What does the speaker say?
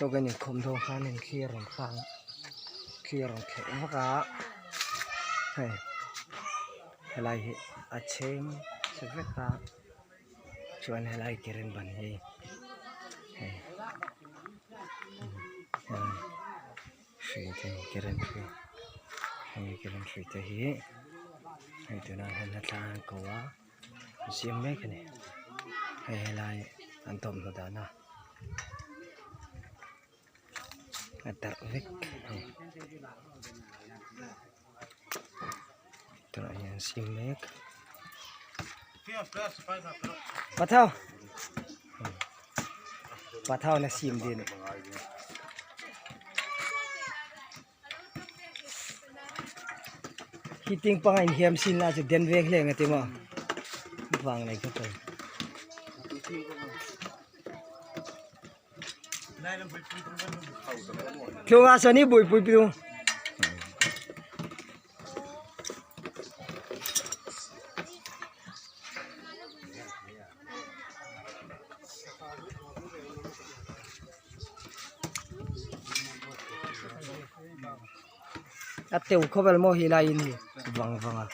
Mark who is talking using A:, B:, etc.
A: Chaw kan inkhawm dawn khan in thli a rawn hrang a thli a rawn thleh vak a hei helai hi a chheng chhe vek a chuan helai current ban hi hei helai hrui te current hrui hei current hrui te hi hei tunah hian a tlang an ko a an siam mek a ni hei helai an thawmhnaw dahna. A darh vek hei tunah hian an siam mek pathau pathau na siam din heating panga inhiam sin la chu den veng hle ang ati maw vang nei kha pawh Tlunga sawn hi buipui pu A teu khawvel maw hi lai in hi vang vang a.